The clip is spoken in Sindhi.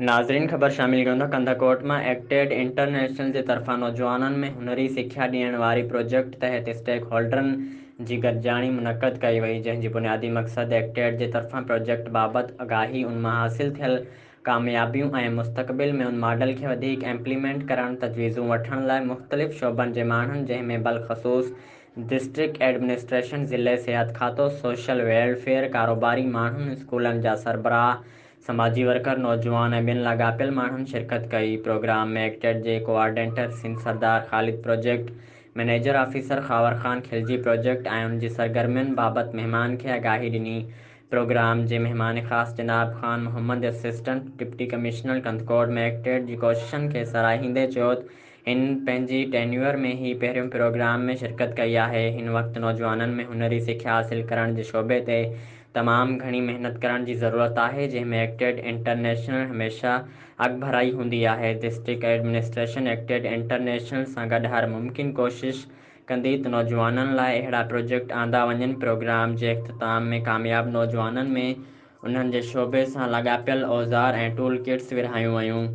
ناظرين خبر شامل ڪيون ٿا ڪنڌڪوٽ مان ايڪٽيڊ انٽرنيشنل جي طرفان نوجوانن ۾ هنري سکيا ڏيڻ واري پروجيڪٽ تحت اسٽيڪ هولڊرن جي گڏجاڻي منعقد ڪئي وئي، جنهن جي بنيادي مقصد ايڪٽيڊ جي طرفان پروجيڪٽ بابت آگاهي، ان مان حاصل ٿيل ڪاميابيون ۽ مستقبل ۾ ان ماڊل کي وڌيڪ ايمپليمينٽ ڪرڻ تجويزون وٺڻ لاء مختلف شعبن جي ماڻهن جنهن ۾ بلخصوص ڊسٽرڪٽ ايڊمنسٽريشن، ضلعي صحت کاتو، سوشل ويلفيئر، ڪاروباري ماڻهن، اسڪولن جا سربراهه، سماجي ورڪر، نوجوان ۽ ٻين لاڳاپيل ماڻهن شرڪت ڪئي. پروگرام ۾ ايڪٽيڊ جي coordinator Sindh Sardar Khalid, project manager officer Khawar Khan Khilji project ۽ ان جي سرگرمين بابت مهمان کي آگاهي ڏني. پروگرام جي مهمان خاص جناب Khan Muhammad assistant deputy commissioner Kandhkot ۾ ACTED جي ڪوششن کي ساراهيندي چيو ته هن پنهنجي ٽينيوئر ۾ هي پهريون پروگرام ۾ شرڪت ڪئي آهي. هن وقت نوجوانن ۾ هنري سکيا حاصل ڪرڻ جي شعبي تي تمام گهڻي محنت ڪرڻ جي ضرورت آهي، جنهن ۾ ايڪٽيڊ انٽرنيشنل هميشه اڳڀرائي هوندي آهي. ڊسٽرڪٽ ايڊمنسٽريشن ايڪٽيڊ انٽرنيشنل سان گڏ هر ممڪن ڪوشش ڪندي ته نوجوانن لاء اهڙا پروجيڪٽ آندا وڃن. پروگرام جي اختتام ۾ ڪامياب نوجوانن ۾ انهن جي شعبي سان لاڳاپيل اوزار ۽ ٽول ڪٽس ورهايون ويون.